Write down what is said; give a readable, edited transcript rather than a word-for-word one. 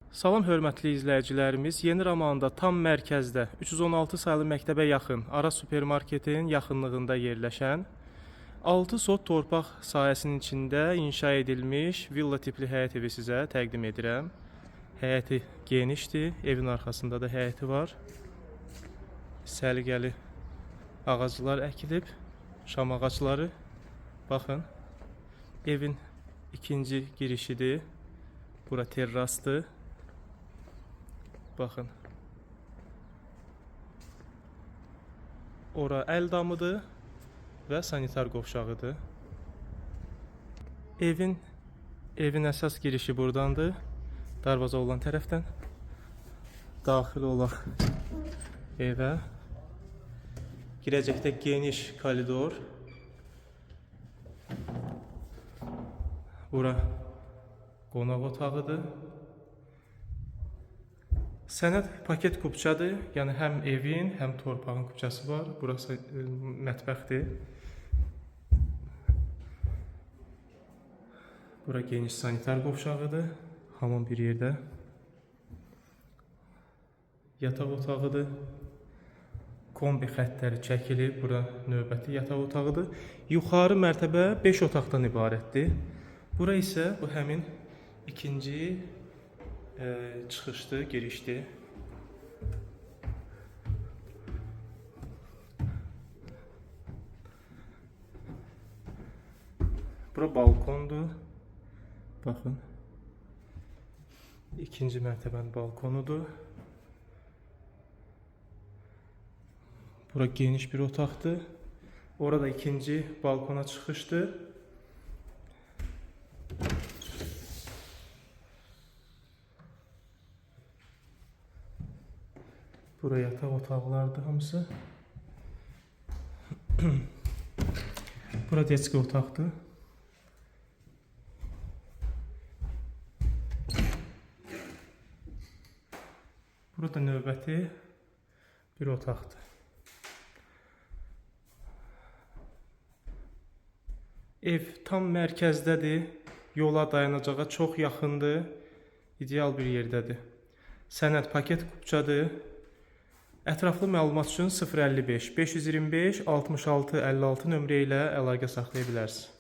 Salam hörmətli izləyicilərimiz. Yeni Ramanda tam mərkəzdə 316 saylı məktəbə yaxın Araz supermarketin yaxınlığında yerləşən 6 sot torpaq sahəsinin içində inşa edilmiş villa tipli həyət evi sizə təqdim edirəm. Həyəti genişdir, evin arxasında da həyəti var. Səliqəli ağaclar əkilib, şam ağacları. Baxın. Evin ikinci girişidir. Bura terrasdır. Baxın. Ora əl damıdır və sanitar qovşağıdır. Evin əsas girişi burdandır. Darvaza olan tərəfdən daxil olaq evə. Girəcəkdə geniş koridor. Bura qonaq otağıdır. Sənəd paket kupçadır. Yəni həm evin, həm torpağın kupçası var. Burası mətbəxdir. Bura geniş sanitar qovşağıdır. Hamam bir yerdə. Yataq otağıdır. Kombi xəttləri çəkilib. Bura növbəti yataq otağıdır. Yuxarı mərtəbə 5 otaqdan ibarətdir. Bura isə bu həmin ikinci çıxışdır, girişdir. Bura balkondur. Baxın. İkinci mərtəbənin balkonudur. Bura geniş bir otaqdır. Orada ikinci balkona çıxışdır. Bura yataq otaqlardır hamısı. Bura detski otaqdır. Burada növbəti bir otaqdır. Ev tam mərkəzdədir. Yola dayanacağa çox yaxındır. İdeal bir yerdədir. Sənəd paket kupçadır. Ətraflı məlumat üçün 055 525 66 56 nömrə ilə əlaqə saxlaya bilərsiniz.